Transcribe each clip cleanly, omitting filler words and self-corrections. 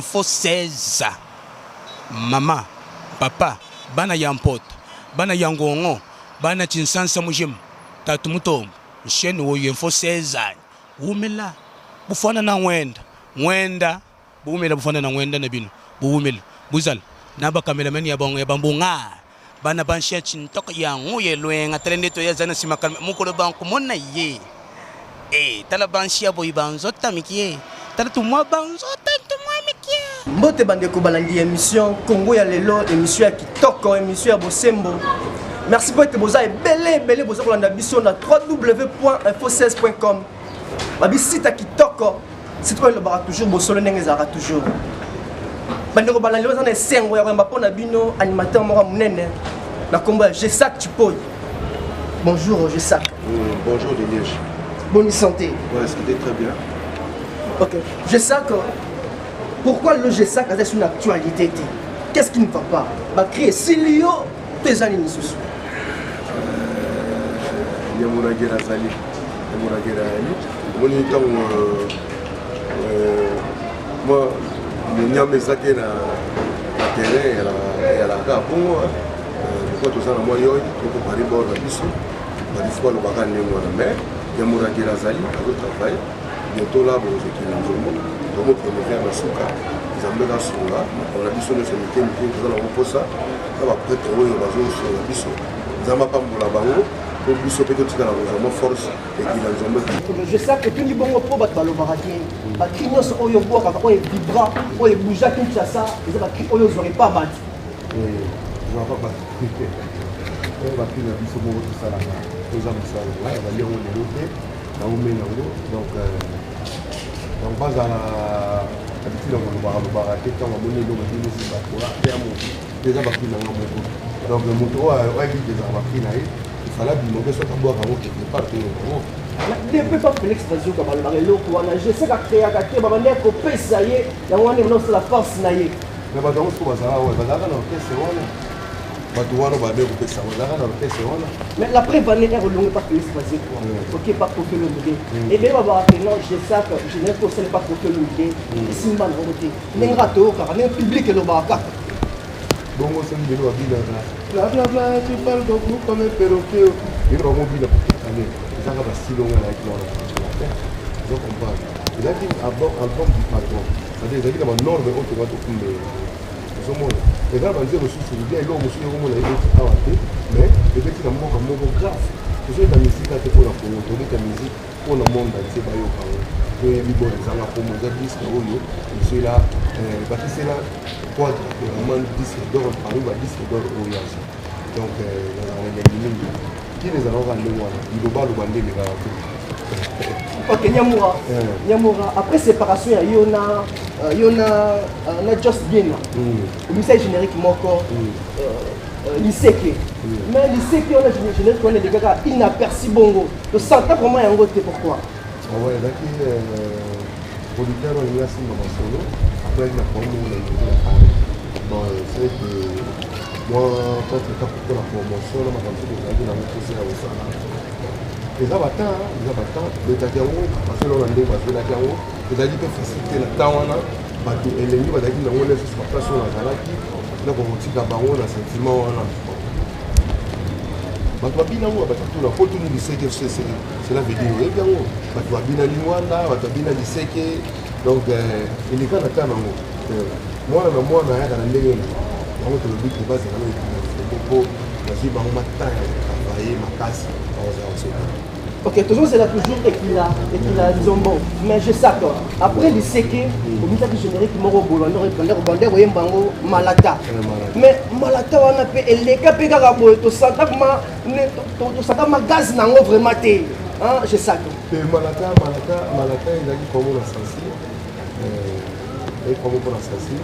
Info 16 mama papa bana ya mpota bana ya ngongo bana tshinsansa mujima tatu mutombo nsheni oyo Info 16 wumela bufwana na ngwenda ngwenda Bowumela bofanda na ngwenda na bino bowumela bozala na ba cameraman ya bango ya bambonga bana ba nshia tshintok yango ye lwenga tala nde toye aza na nsima mokolo bankomona ye e tala banshia boye banzota mikie tala tumwa banzota tumwa mikie. Mbote bandeko balandi ya émission Congo ya lelo, émission ya kitoko, émission ya bosembo. Merci po ete boza ebele ebele boza kolanda biso na www.info16.com. Babi site ya kitoko. Site oyo elobaka toujours bosolo ndenge ezalaka toujours. Bandeko balandi baza na esengo ya koyamba mpo na bino animateur moko ya monene na nkombo ya Gesac Tshipoyi. Bonjour Gesac. Bonjour Deliège. Bonne santé. Ouais, santé très bien. Ok. Gesac, pourquoi le Gesac aza sur une actualité te? Qu'est-ce qui ne va pas? Ba cri esili yo to eza nini lisusu? Nyamunagera azali. Nyamunagera azali. Omoni ntango mwa monyama eza te na terrain eyalaka kaka bongo lokola toza na mwa yoi tokopare bord na biso badifo balobaka ndenge wana mais Nyamunagera azali azotravaille bientôt la bokozokende na nzombo tomokende vers na suka. Nzambe kasunga makambo na biso nyonso mike mike toza nango mposa na baprêtre oyo bazosunga biso. Nzambe apambola bango po biso mpe totikala kozwa mwa force ekila nzombo. Je sais que tondi bongo mpo bato balobaka te bacri nyonso oyo obwakaka oyo evibra oyo ebouja Kinshasa eza bacri oyo ozwaka epa bato. Ezwaka bato oyo bacri na biso moko tosalaka toza mosala ngai abandi yango lelo te naumeli yango donc bazala habitude ya kolobaka lobaka te ntango amoni eloko ebimisi bato ya moto eza bacri na nga moko donc moto oyo ayebi ezaka bacri na ye ifala bima mpe soki abwaka yango quelque part toyoka yango. Depuis pa Félix Bazooka balobaka eloko wana je sais akreaka te babandaki kopesa ye yango wana ebanda kosala force na ye. Mais bato yango sikoyo bazalaka wana bazalaka na orchestre wana bato wana babandaki kopesa bazalaka na orchestre wana. Mais la preuve année ere olongi pa Félix Bazooka ok pa Koffi Olomide ebele babaka ke non je sais que générique osali pa Koffi Olomide esimba na yango te ndenge kaka toyokaka ndenge public elobaka kaka. Bongo soki lelo babinaka blablabla tu parles beaucoup comme un perroquet lelo bango bina ale ezaka basilo nga nayaki wana te ozo comprendre ezalaki album du patron c'est-à-dire ezalaki na banorme oyo tonga tokumbela ozomona eza na banzembo mosusu bien eloko mosusu ekomona ebeti awa te mais ebeti na mboka moko grave. Tozobeta misika te mpona Congo, tobeta musique mpona monde entier bayoka yango. Toyebi bon ezanga kombo eza disque oyo ezwela bakisela quadra vraiment disque d'or parmi ba disque d'or oyo aza donc nazalaka na elengi mingi kini ezalaka kaka ndenge wana bilobaloba nde elekaka te. Ok, Nyamura, Nyamura, après séparation ya yo na yo na na Just Bien, obimisa générique moko liseke. Mais liseke wana générique wana elekaka inaperçu bongo. Tosanta vraiment yango te pourquoi? Ouais, ezalaki producteur oyo alingi asimba masolo après na problème moko na niveau ya Paris. Bon, c'est que moi contre temps pour la promotion na makambo soki ezalaki nango mposa ya kosala eza batemps eza batemps betaki yango bazwela wana ndenge bazwelaki yango ezalaki mpe facile te na temps wana bato elengi bazalaki nango lisusu baplace oyo nazalaki na kokotika bango na sentiment wana bato babina yango bato tuna po tuni liseke cela veut dire oyebi yango bato babina lingwanda bato babina liseke donc eleka na temps nango mwana na mwana ayaka na ndenge na yango tolobi ke bazala na ekina mpo bazwi bango matin ya kotravaille makasi bakozala kosepela. Ok, toujours c'est là toujours Ekila, Ekila Nzombo. Mais je sais que après liseke, omitaki générique moko bolando répondre bande koyemba yango Malata. Mais Malata wana pe eleka pe kaka boye tosanta ma tosanta ma gaz nango vraiment te. Hein, je sais que. Malata, Malata, Malata ezalaki kombo na sensi. Ezalaki kombo mpona sensi.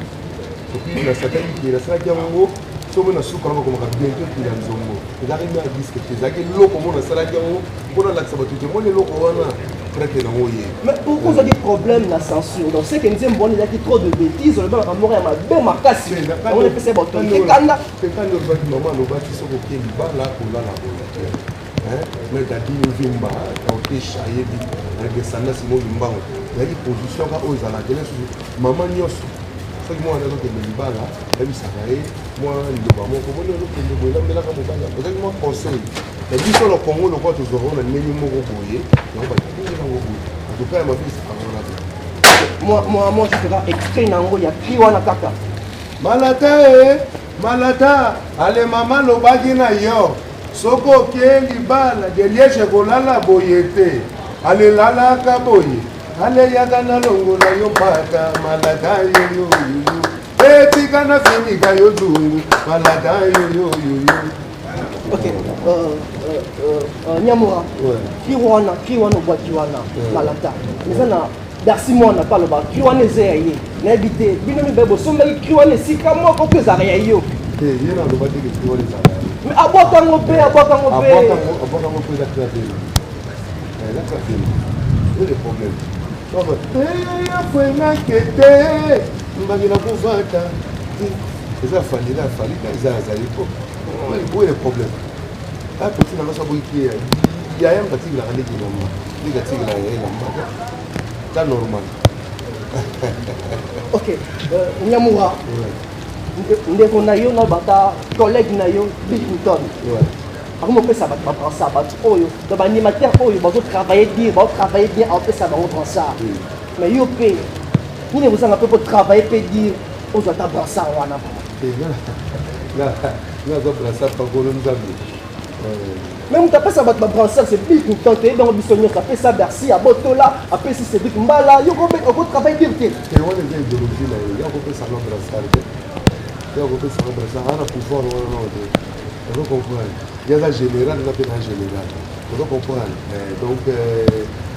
Et puis nasalaki nasalaki yango soki na suka yango bakomaka bientôt Ekila Nzombo. Ezalaki na disque te, ezalaki eloko moko nasalaki yango mpona alakisa bato te moni eloko wana prêtre nango ye. Mais pourquoi ozwaki problème na censure? Donc c'est que nzembo wana ezalaki trop de bêtises, olobaka moko ya mabe makasi. Yango epesa bato ekanda. Pekandi olobaki mama alobaki soki oke libala kolala boye te. Mais Dadi Mvimba otesha ayebi na descendance mo Mbango ezalaki position kaka oyo ezalaka lisusu mama nyonso. Soki mwana azokende libala, ayebisaka ye mwa liloba moko, boni ozokende boye, lambelaka mobali yango. Ezalaki mwa conseil. Na biso na Congo, lokola tozwaka ngo na ndenge moko boye, yango bato babengela yango boye. En tout cas, ya mabe ezalaka wana te. Mwa juste kaka extrait na yango ya cri wana kaka. Malata e malata, ale mama lobaki na yo, soki oke libala de Liège kolala boye te, alelalaka boye, aleyaka na longola yo mpaka. Malata yoyoyoyo, etika na finika yo zungu. Malata yoyoyoyo. Ok, Nyamura, cri wana, cri wana obwaki wana, malata, eza na Darcy Mwana mpe alobaka cri wana eza ya ye. Nayebi te, bino mibale bosombaki cri wana esika moko to ezalaka ya yo? Te, ye na aloba te ke cri wana ezalaka ya ye. Mais abwaka yango mpe, abwaka yango mpe. Abwaka yango mpe, eza cri ya bino, eza cri ya bino. Où est le problème? Afwenake te, mbaki na kovata, eza Fally, eza Fally, eza azali po. Où est le problème? Ah, petit nanga, so aboyiki yaya, batikelaka ndenge elamba, ndenge atikelaka ya elamba te, ta normal. Ok, Nyamura, ndeko na yo na bata collègue na yo Bill Clinton akomopesa bato babrassard, bato oyo to baanimateur oyo bazotravaille dur, bazotravaille bien, aopesa bango brassard. Mais yo mpe, nini ekozanga mpe po travaille mpe dur, ozwa ata brassard wana? Nga aza brassard pakolo Nzambe. Mais moto apesa bato babrassard, c'est Bill Clinton. Toyebi yango biso nyonso. Apesa Bercy, abotola, apesi Cédric Mbala. Yo okotravaille dur te? Te, wana eza idéologie na ye. Ya kopesanga brassard te, ya kopesanga brassard aza na pouvoir wana nao te. Ozo comprendre? Ye aza général, nga mpe na général. Ozo comprendre? Donc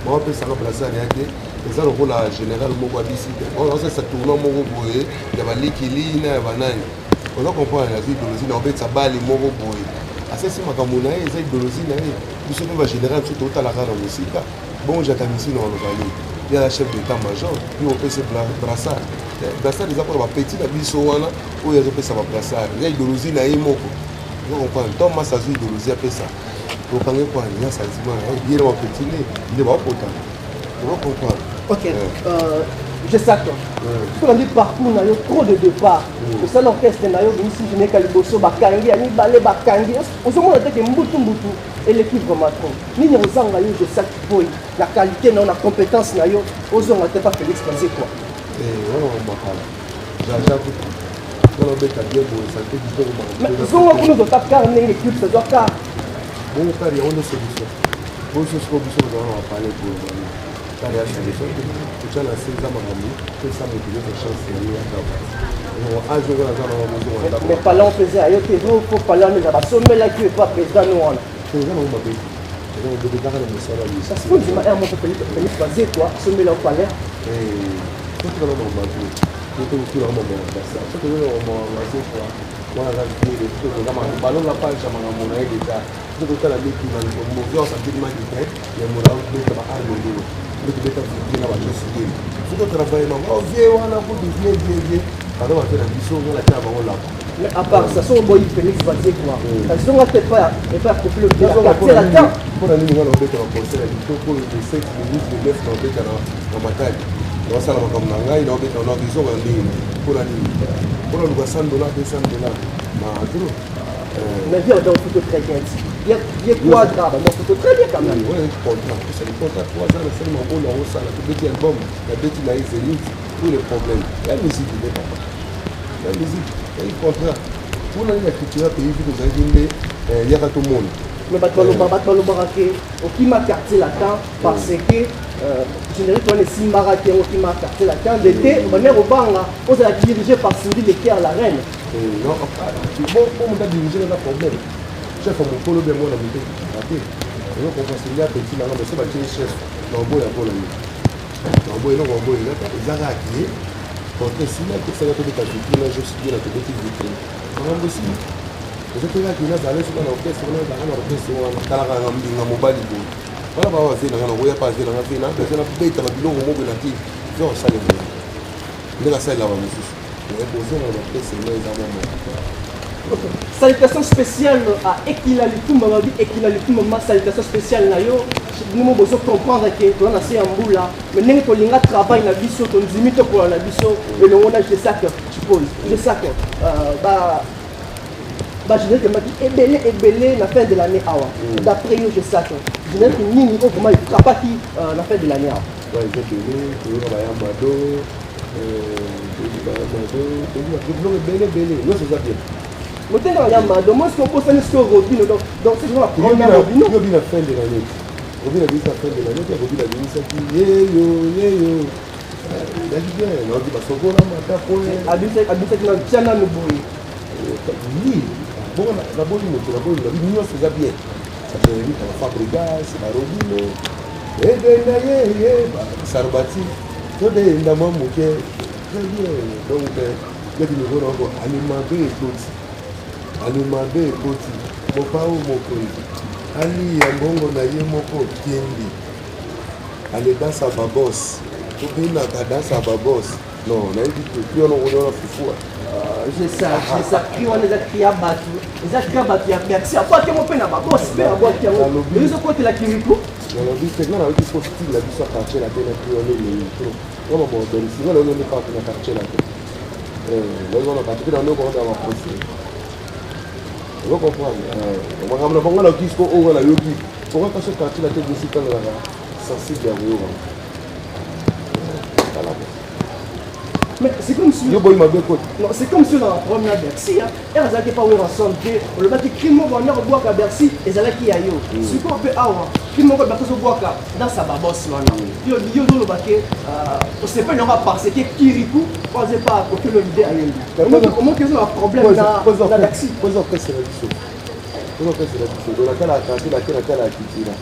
baopesanga brassard ya te, eza lokola général moko abisi te, osalisa tournoi moko boye ya balikili na ya banani. Ozo comprendre? Azwi idéologie na obetisa bale moko boye, asalisi makambo na ye, eza idéologie na ye. Biso mpe bagénéral, biso totalaka na mosika. Bongo jata misi na oloba nini? Ye aza chef d'état major, ye opesi brassard. Brassard eza mpona bapeti na biso wana oyo azopesa babrassard, eza idéologie na ye moko. Ozo comprendre? To masa azwi idéologie, apesa, tokange kwani ya sentiment na ye na bapeti ne nde baopotana. Ozo comprendre? Ok, Gesac, tolandi parcours na yo, trop de départ. Osala orchestre na yo, bimisi générique ya liboso, bakangi, ya mibale bakangi. Ozomona te ke mbutu mbutu eleki vraiment trop? Nini ozanga yo, Gesac Poi, na qualité na yo, na compétence na yo, ozonga te pa Félix Wazekwa? Wana makala jaja kutu wana obeta bien boye, sante kitoko. Zonga kuna, ozota car ndenge équipe ezwa car. Bongo car yango nde solution? Bonso sikoyo biso kozala na bapale boye, wana car ya solution te. Totya na se, eza makambo, pesa moto nyonso chance na ye. Ata age oyo naza nango, bozonga ndako. Mais palais mpenza ya yo te, fo palais wana eza basomelaki yo epa président no wana. Eza nango mabe, eza mabe, ezaka na mosala. Kasi fo ndima aire moko, Félix Wazekwa asomela yo palais. Totikala makambo bato, tokotula makambo ya basa. Soki toza Wazekwa wana, aza vie, balonga page ya makambo na ye déjà. Soki totala miki na movi osantili maki te, ya mola obeta ba arme ndenge nde tobeta vie na bajosigeli. Soki otravaille bango vie wana kutu, vie vie vie, baza bafe na biso, nga na tia bango lapa. Mais à part ça, soki oboyi Félix Wazekwa, kasi zonga te epai ya Koffi Olomide, quartier latin. Mpona nini nga na obeta baconcert ya kitoko le 7, le 8, le 9, na obeta na Matadi, naosala makambo na ngai, naobeta na kozonga ndenge? Mpona nini? Mpona luka 100 $, 200 $ na trop. Mais viens, on photo très bien. Bien, bien quadra, bah, photo très bien quand même. Ouais, contrat. C'est le contrat 3 ans, c'est mon rôle, on sala, tout petit album, la petit na Zénith, tous les problèmes. La musique, il est papa. La musique, il y a contrat. Pour la culture pays, vous avez dit, il y a tout le monde. Mais bato balobaka ke okima Quartier Latin parce que générique wana esimbaka te. Okima Quartier Latin de te, obandeki kobanga ozala dirigé par Cindy Le Cœur, la reine. Non, bon, po moto adirige naza problème. Chef ya mokolo be mwana moto te, ozo comprendre? Cindy apeti nanga, mais so batie chef na oboya, mpona nini na oboya? Eloko oboya eza te, eza kaka ke contrat esili, akesaka tobeta vitrine na josi na tobeti vitrine, makambo esili. Eza te kaka nazala soka na orchestre wana, ezalaka na orchestre wana. Talaka na mbinga mobali boye wana, baa bave nanga, nakoya pa ave nanga, ve na ave nabeta babiloko moko na te, ve osalela ndenge asalelaka mosusu. Mais bozonga na orchestre wana, eza mwa moko. Ok. Salutation spéciale à Ekila Litumba, babi Ekila Litumba, ma salutation spéciale na yo. Nous mo bozo comprendre que toza na se ya mbula, mais ndenge tolinga travail na biso, tondimi tokola na biso, elongo na Gesac, suppose. Gesac, ba ba générique maki ebele ebele na fin de l'année awa. D'après yo, Gesac, générique nini oyo vraiment efrappaki na fin de l'année awa? Ouais, eza ebele. Toyoka bayamado, toyoki bayamado, toyoki biloko ebele ebele, nyonso eza bien. Motenga ya mado, moi ce obosani sikoyo Robino, donc c'est vraiment première Robino. Yobi na fin de l'année, Robino abimisa fin de l'année te. Robino abimisaki yeyo yeyo, ezalaki bien. Nayoki basokola mata po. Abimisaki na tia nanu boye. Oui, bongo naboli moto, naboli nabi nyonso eza bien. Bagénérique ya baFabregas, baRobino edenda ye, Sarbati todenda mwa moke, très bien. Donc neti niveau na yango alimabe ekoti, alimabe ekoti, mopao mokonzi aliya mbongo na ye moko kindi ale danse babos, tobengaka danse babos. Non, nayebi te pri wana okoni wana fufu. Gesac, cri wana eza cri ya bato, eza cri ya bato ya Bercy. Abwaki yango mpe na babos mpe abwaki yango, ezokotela Kiriku. Nalobi te, nga nayoki fo style na biso ya quartier la te na cri wana elei trop. Nga mama Bercy, nga nayoki nde kaka na quartier la te, nayoki wana quartier mpe na ndoko wana baprocès. Ozo comprendre makambo na bango. Nayoki siko oyo nga nayoki pourquoi kasi quartier la te bisi ntangalaka sensible ya koyoka. Mais c'est comme si yo boyi mabe koti. Non, c'est comme si on a un problème na Bercy, hein. Ere azalaki pa Werrason te, olobaki cri moko wana kobwaka Bercy ezalaki ya yo. Sikoyo mpe awa cri moko Bercy ozobwaka danse babos wana, yo yo ozoloba ke osepeli yango parce que Kiriku oyo aza epa Koffi Olomide ayembi. Omoki eza na problème na Bercy. Koza orchestre na biso, koza orchestre na biso. Donc natala quartier na te, natala ya kitira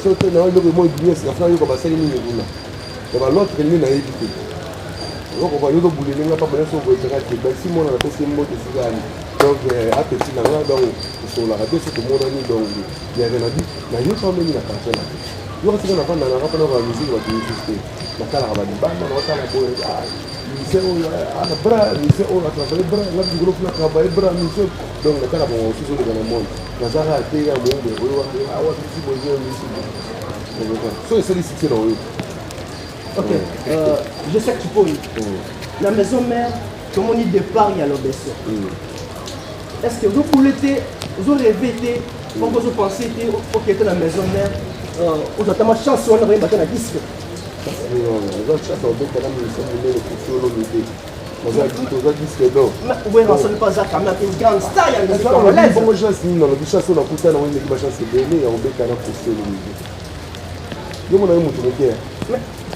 so te na eloko mo ebimi esika funa yoka basali nini kuna ya bal'autre nde nayebi te. Ozokoka yo ozobulele nga pamba nyonso oboyesaka te. Bercy mwana napesi ye mbote esika yani. Donc apeti na nga, donc tosololaka te so tomonani. Donc yaka na bi nayoka ndenge na quartier na te, yoka sika navanda nanga mpona ba musique bato misusu te. Natalaka balibanda, naotala boye musicien oyo ana bras, musicien oyo atravaille bras, nga likolo kuna travaille bras musicien. Donc natala bango mosusu oleka na monde, nazaka te ya mombe oyo awa misi boye misi so esali succès na oyo. Ok, je sais que tu peux. La maison mère, tomoni départ ya Lobeso. Est ce que ozokule te, ozorêve te, moko ozopense te okete na maison mère, ozwa tama chance wana koyemba te na disque? Eza chance obeta na musicien monene Koffi Olomide, toza disque d'or. Werrason mpe aza quand même une grande star ya musique congolaise. Bongo chance nini nalobi? Chance oyo nakuta nango eleki bachance ebele ya kobeta na Koffi Olomide. Yo mona ye moto moke,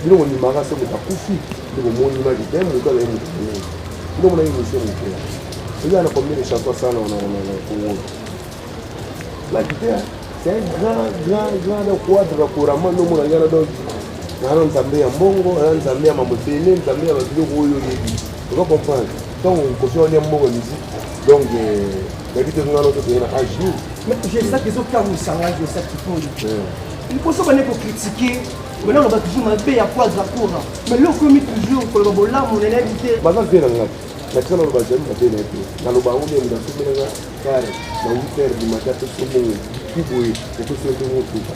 bino mondimaka so moto akufi nde bomoni maki te. Moto azali moto monene, bino mona ye musicien moke. Eza na combien de chansons asala na Congo? Laki te, c'est un grand grand grand cadre couramment. Nde omona ngana, donc naa nzambe ya mbongo, na nzambe ya mambo ebele, nzambe ya babiloko oyo oyebi. Oza comprendre, ntango Koffi wania mbongo ya musique, donc nayebi te ngana to toye na age nini. Mais Gesac, ezokamwisanga. Gesac, tipoi liboso bane kocritiquer, bana oloba toujours mabe ya Quadra Kora, mais lokomi toujours koloba bolamu, nayebi te. Baza vie na ngai, natika naloba jamais mabe na ye te. Naloba yango nde moto asombelanga kare na 8 heures du matin, apeso mbongo ki boye, opesi yo mpe motuka,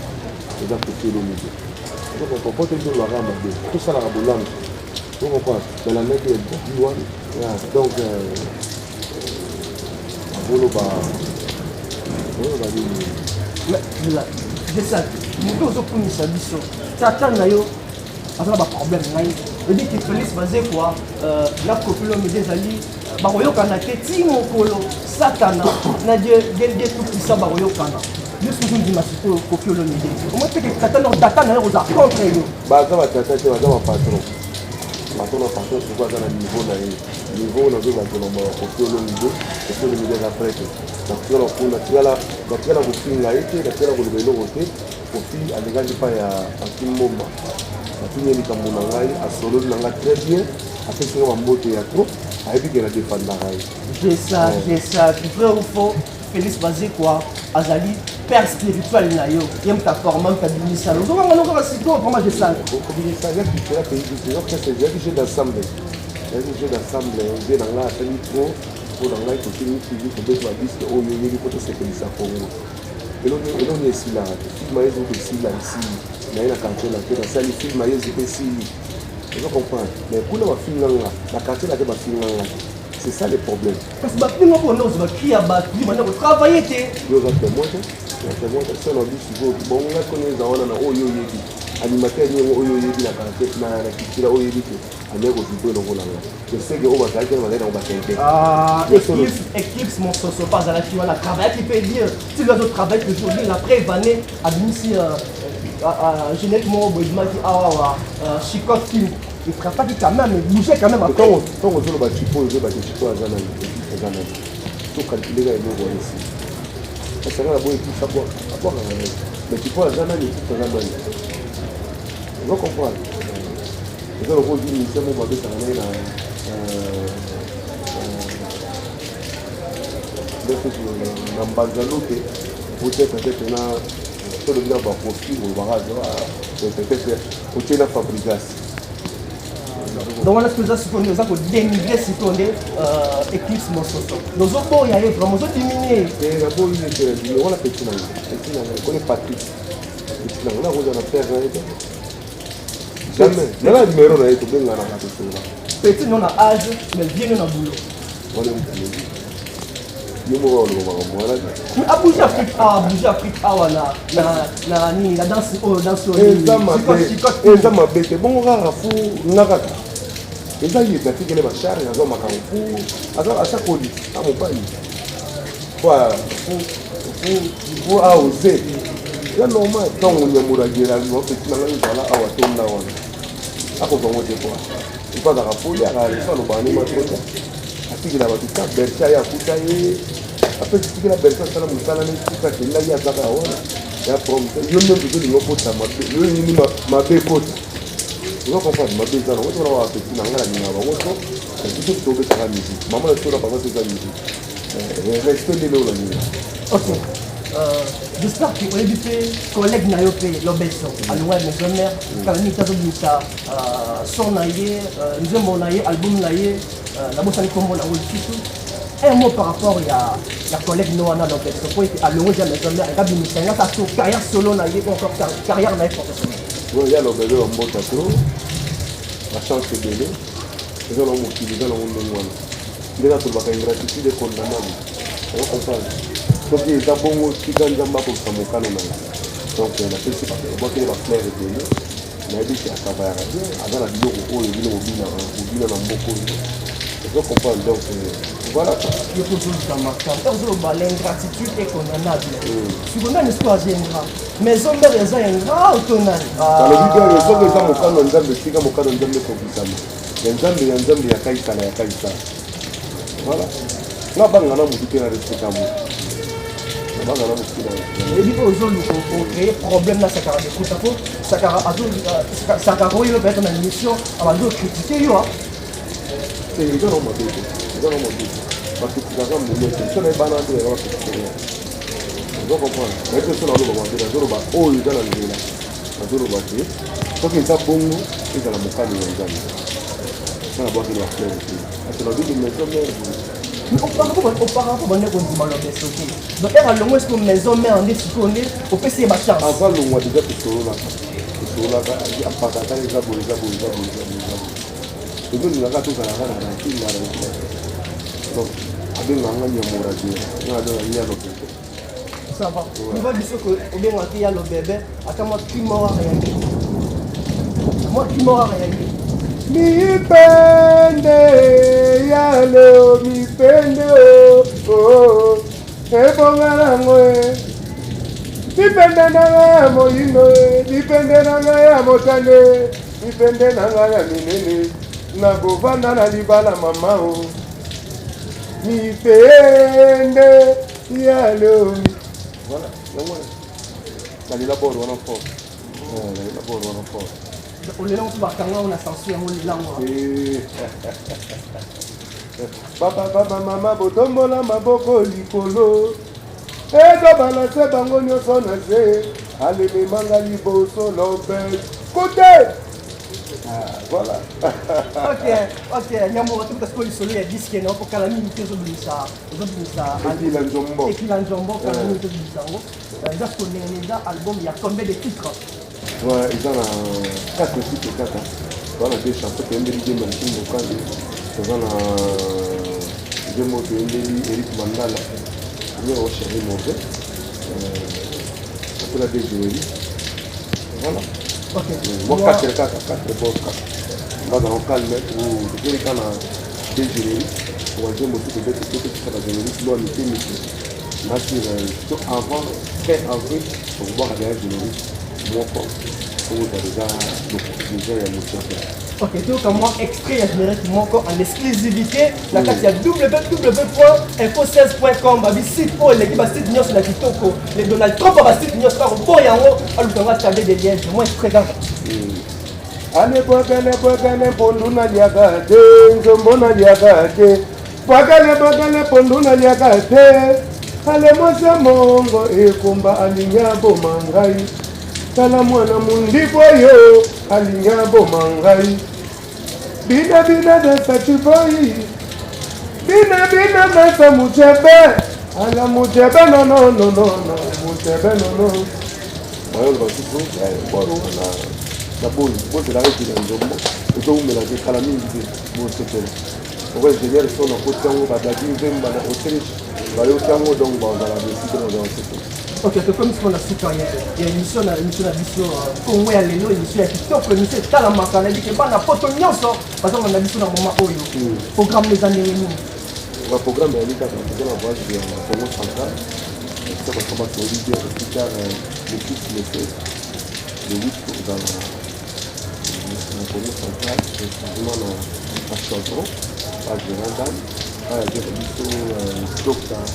eza Koffi Olomide. Po te tolobaka mabe, tosalaka bolamu. Ocomprendre, nalandaki interview wana. Donc azoloba, oloba nini? Gesac, moto ozokumisa biso, tata na yo aza na baproblème. Ngai oyebi ke Félix Bazekwa na Koffi Olomide ezali bakoyokana te ti mokolo Satana na Dieu, Dieu tout puissant bakoyokana. Yo soki ondima sikoyo Koffi Olomide, omoi peke tata na yo kozala contre yo. Baza batata te, baza bapatron, patron na patron. Sikoyo aza na niveau na ye, niveau nazoba tolomba Koffi Olomide. Koffi Olomide aza prêtre. Natikala natikala kofinga ye te, natikala koloba eloko te. Koffi alekaki epai ya Akimbomba, natuni ye likambo na ngai, asololi na ngai très bien, apesi nga bambote ya trop, ayebi ke na defandaka ye. Gesac, Gesac, vrai ou faux, Félix Bazekwa azali père spirituel na yo? Ye moto aforma, moto abimisa yo, ozokanga no kaka sikoyo vraiment, Gesac? Kobimisa eza culture pays biso, eza orchestre, ezalaki jeu d'ensemble, ezalaki jeu d'ensemble. Vie na ngai asali trop. mpo na ngai tokimi tv tobeti badisque oyo oyebi mpo tosepelisa Congo. Eloni esilaka te. Film ayezi mpe esila, esili naye na quartier na te, nasali film ayezi mpe esili. Ozo comprendre? Mais kuna bafinga nga, na quartier na te bafinga nga te. C'est ça le problème. Kasi bafinga mpo nde ozwa bacri ya bato, banda kotravaille te. Yo oza témoin te, oza témoin te. So na biso sikoyo bongo nga kono eza wana na oyo oyebi animateur nini oyo oyebi na quartier na kitila oyo oyebi te ameki kovibre lokola nga esege oyo bazalaki wana, bazali nango batente. Ah, Eclipse Mososo mpe azalaki wana, travaillaki mpe bien. Ti azo travaille toujours bien. Après vane abimisi générique moko boye ebimaki awawa, Chicote Film. Efrappaki quand même, bougeait quand même après. Ntango ozoloba Chipo, ozoyeba te Chipo aza nani, aza nani. Tocalcule kaka eloko wana esi asanga na boye. Eclipse abwakaka nani? Mais Chipo aza nani? Eclipse aza nani? Ozo comprendre? Eza lokola ozwi musicien moko babetaka naye na na Mbanza Luke, otie peut-être na tolobi na bakofi, olobaka peut-être otie na Fabrigas. Donc wana sikoyo eza sikoyo nde oza kodénigre, sikoyo nde Eclipse Mososo nozoboya ye, vraiment ozodiminue. Naboyi ye te. Wana petit na nga, petit na nga kone Patrick, petit na nga, nakozala na père na ye te, jamais. Nana numéro na ye, tobenganaka, tosolola. Petit no na âge, mais vieux no na boulot. Wana mutu yo moko oloba makambo wana. Mais abouge Afrique awa, abouge Afrique awa na nini, na danse oyo, danse oyo. Eza mabe, eza mabe te. Bongo kaka fu nga kaka eza ye atikele bacharge, azwa makambo fu asakoli a mobali fu aose, eza normal. Ntango nyamuragera petit na ngai ozala awa, tonda wana akozwango te po ipo azalaka poli, aka alobaka nde matonda atikela bato ta Bercy aye akuta ye, apesi tikela Bercy, asala mosala ne tika akenda, ye azaka ya wana ya problème. Yo nde ozolinga okota mabe, yo nini mabe ekota, oza comprendre? Mabe eza nango tona bapeti na ngai, nalingaka bango to biso tobetaka musique, mama na so na papa so eza musique, respect nde leo nalinga. Ok, j'espère que oyebi mpe collègue na yo mpe Lobeso alongwa ya Maison Mère kala mingi te, azobimisa son na ye, nzembo na ye, album na ye, nabosani nkombo nango lisusu. Un mot par rapport ya collègue no wana Lobeso, po ete alongwe ja Maison Mère, akabimisa ye ata so carrière solo na ye ou encore carrière na ye professionnelle. Ya Lobebe, bambota to bachance ebele eza nango, mokili eza nango ndenge wana. Ndenge tolobaka, ingratitude est condamnable. Ozo comprendre? Soki eza bongo, tika Nzambe akokisa mokano na ye. Donc napesi obwakeli bafleur ebele, nayebi ke atravayaka bien, aza na biloko oyo bino bobina na mboka oyo. Ozo comprendre? Donc voilà. Yo mpo ozoluka makambo ntango ozoloba l'ingratitude est condamnable. Siko nani siko aza ingrat? Maison Mère eza ingrat oto nani? Nalobi bien, soki eza mokano ya Nzambe, tika mokano ya Nzambe ekokisama. Ya Nzambe, ya Nzambe, ya Kaisala, ya Kaisala. Voilà, nga banga na motu te, na respecta motu, banga na motu te. Eyebi mpe ozoluka ocréer problème na Sakara de Kuta, po Sakara, Sakara oyo peut-être na émission abandi ocritique yo. Eza na mabe te, eza na mabe te. Bakritikaka monene te, so nayebana te, eza bakritikaka. Ozo comprendre? Nayebi so naloba mabe, nazoloba oyo eza na nzela, nazoloba te. Soki eza bongo, ezala mokano ya Nzambe. Nga nabwakeli bafleur te, ate babiki Maison Mère. Auparavant bande kondima Lobeso te. Donc ere alongo sikoyo Maison Mère, nde sikoyo nde opesi ye bachance. Avant longwa déjà tosololaka, tosololaka, apakaka eza boye, eza boye, eza boye, eza boye, eza boye. Ezolingaka tozalaka na rankine, na rankine. Donc abengaka nga Nyamora te, nga abenga ya Lobebe. Ça va, niva biso obengaki ya Lobebe, ata mwa cri moko aréagi, mwa cri moko aréagi. Mipende ya leo, mipende o oh, ebonga nango e, mipende na ngai ya moyindo e, mipende na ngai ya motane, mipende na ngai ya minene, nakovanda na libala mama o, mipende ya leo. Voilà, yango wana nalela bord wana fort, nalela bord wana fort. Olela ngo mpo bakanga ngo na censure yango, olelango. Papa, papa, mama, botombola maboko likolo, ezobalanse bango nyonso na se, alememanga liboso lobe kote. Voilà. Ok, ok, nyambo tokuta sikoyo lisolo ya disque na okokala mingi te, ozobimisa ozobimisa Ekila Nzombo. Ekila Nzombo, kala mingi te ozobimisa yango. Eza sikoyo ndenge nini? Eza album ya combien de titres? Ouais, eza na 4 titres kaka. Toza na deux chansons toyembeli Dieu Merci Mbokani, toza na nzembo toyembeli Eric Mandala ye o chéri mauvais apela deux générique. Voilà. Ok. Mwa 4 kaka, 4 bor kaka, bazala calme. Tozeli kaka na deux générique, wa nzembo mosusu tobeti te, tokisa bagénérique lwa mike mike nasir to avant fin avril tokobwaka deya générique moko okozwa deja déjà ya motu. Ok, toyoka mwa extrait ya générique moko en exclusivité na kati ya www.info16.com, babi site oyo eleki basite nyonso na kitoko, le Donald Trump ya basite nyonso kaka koboya yango, alukanga Tade de Liège, mwa extrait kaka. Ale bwakale bwakale mpondu naliaka te, nzombo naliaka te, bwakale bwakale mpondu naliaka te. Ale mwasi ya mongo ekomba alingi aboma ngai, tala mwana mundibu oyo alingi aboma ngai. Bina bina dansa chiboi, bina bina dansa mujebe, ala mujebe nonononono mujebe nono. Bayolo basusu bwaro wana na boyi bozelaka Ekila Nzombo ezowumela te, kala mingi te bosepela. Oko ingénieur so na koti yango, badadi Nzemba na Autriche bayoki yango, donc bazala deside, bazala osepela. Ok, tokomi sikoyo na suka ya émission na biso Kongo ya lelo, émission ya kitoko, émission etalamaka. Nayebi ke bana poto nyonso bazolanda biso na moma oyo. Programme eza ndenge nini? Baprogramme eyali kaka toza na voyage ya Congo Central, so bakoma toyebi bien plus tard le 6, le 7, le 8 kozala na Congo Central, précisément na Chaudron, pa gérant dame aya na biso, docteur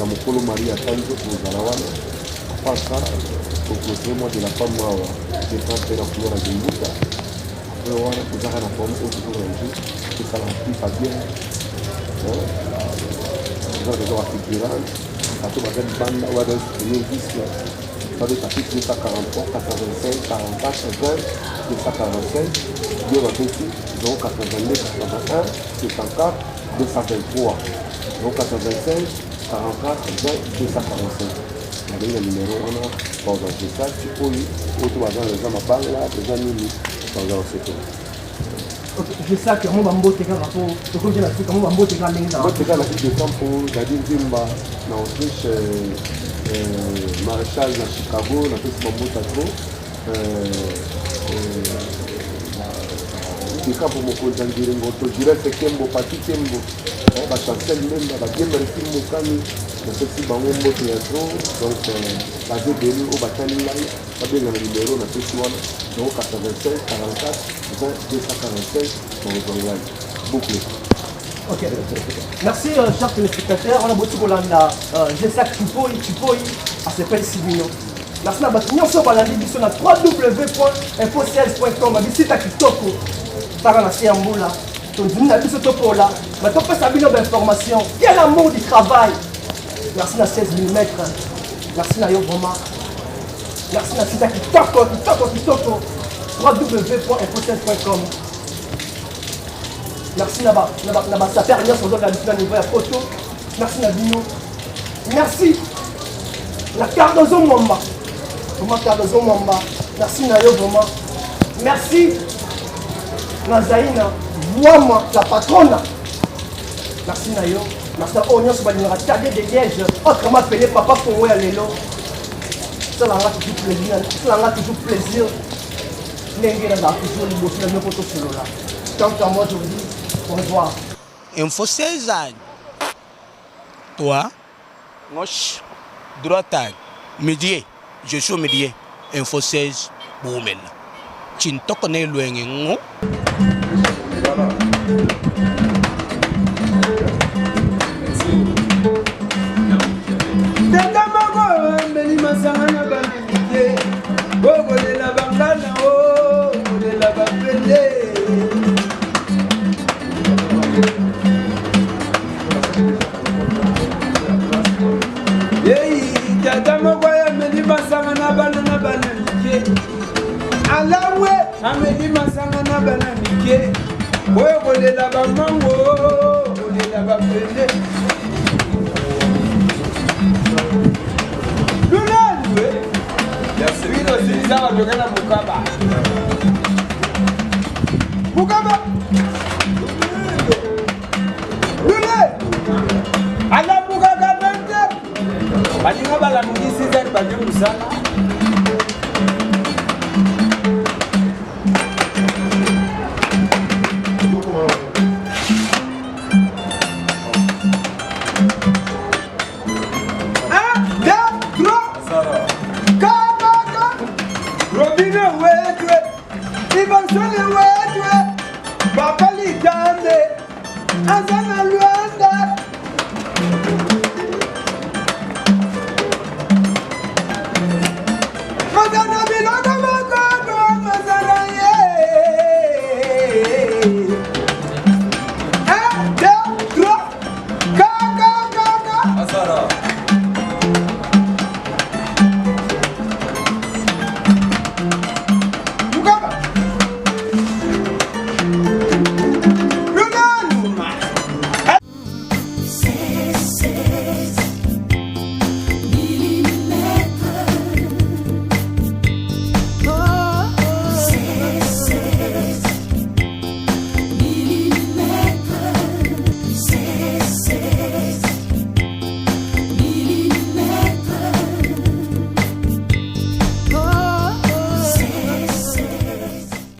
Mokolo Marie Atanzo, kozala wana. À part ça, toclôturer mois de la femme awa défense mpe na couloir ya Kimbuta. Après wana tozaka na forme oyo tozorange tosala fifa bien, toza deja bafigurant, bato baza libanda oyo baza soutenir disque, babeta plus 243 85 44 20 245 bio, bapesi 082 81 74 223 085 44 20 245. Nabengi na numero wana, bazwa message oyo oyo to baza na eza mabanga eza nini, baza kosepela. Ok, je sais que mo bambote kaka po tokomi na suka, mo bambote kaka ndenge ezalaka. Mbote kaka na Idecampo, Dadi Nzimba na Autriche, Maréchal na Chicago, napesi bambote trop. Idecampo, mokonzi ya Ngiringoto, Girese Kembo, Pati Kembo, Bachancel Mbemba, Badiemersi Mokani, napesi bango mbote ya trop. Donc baza ebele oyo batali ngai, babenga na numero napesi wana 085 44 20 245, bakozwa ngai boucle. Ok. Merci, chers téléspectateurs. On a beaucoup kolanda Gesac Chipoi, Chipoi asepelisi bino. Merci na bato nyonso balandi biso na www.info16.com, babisita kitoko taka na se ya mbula, tondimi na biso topola ma topesa bino bainformation. Quel amour du travail! Merci na 16 mm, merci na yo vraiment, merci na sita kitoko kitoko kitoko www.info16.com. Merci na basaper nyonso ozolanda biso na niveau ya poto, merci na bino. Merci na Cardozo Mwamba, vraiment Cardozo Mwamba, merci na yo vraiment. Merci na Zaina Vwama, la patrona, merci na yo. Merci na oyo nyonso balingaka Tade de Liège, autrement appelé Papa Congo ya lelo. Salanga toujours plaisir, salanga toujours plaisir ndenge nazala toujours liboso na bino mpo tosolola. Quant à moi, je vous dis au revoir. Info 16 ans. Toi, gauche, droite, midi, je suis au midi. Info 16, Boumel. Chintoko ne luenge ngo. Tata moko ameli masanga na bana mike, okolela bangana, okolela bapende. Ei, tata moko ameli masanga na bana mike, alawe. Oyo kolela bamango, kolela bapende. Lulelwe. Bino silisa batoke na mokaba. Mokaba. Lule. Alamukaka 20 Baninga balamuki 6 heures bake mosala. Robine wetwe, Ivan Sole.